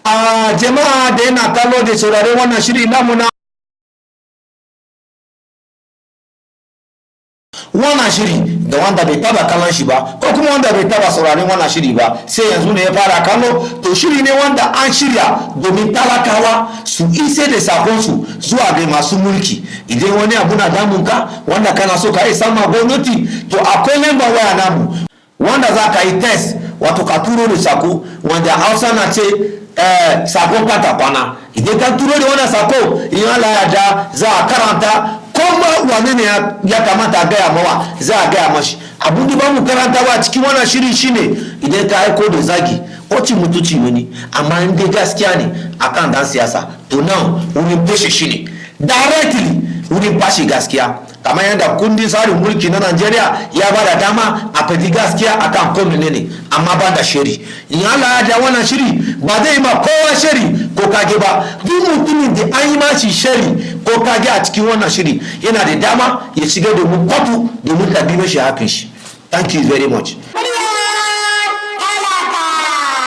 A jama'a da yana kallo da saurare wannan shiri namu na wannan shiri, da wanda bai taba kallon shi ba ko kuma wanda bai taba sauraron wannan shiri ba sai yanzu ne ya fara kallo, to shiri ne wanda an shirya domin talakawa su ise da sakonsu zuwa ga masu mulki. Idan wani abu na damunka wanda kana so ka yi sama gwamnati, to akwai lambar waya namu wanda za ka yi text, wato ka turo da sako, wanda Hausa na ce sakon kata kwana. Idan ka turo da wannan sako, in Allah ya da za a karanta, kuma wane ne ya kamata a gaya mawa, za a gaya mashi. Abun da ba mu karanta ba cikin wannan shiri shine idan ka aiko da zagi ko cin mutunci wani. Amma in dai gaskiya ne akan dan siyasa, to nan wurin fashe shi ne, directly wurin fashe gaskiya, kamar yadda kundin tsarin mulki na Najeriya ya ba da dama a faɗi gaskiya akan ko menene, amma ba da shiri. In Allah ya ja, wannan shiri ba zai yi ma kowa shiri ko kage ba. Duk mutumin da an yi mashi shari ko kage a cikin wannan shiri, yana da dama ya shiga domin kotu domin ta bi mashi hakin shi. Thank you very much.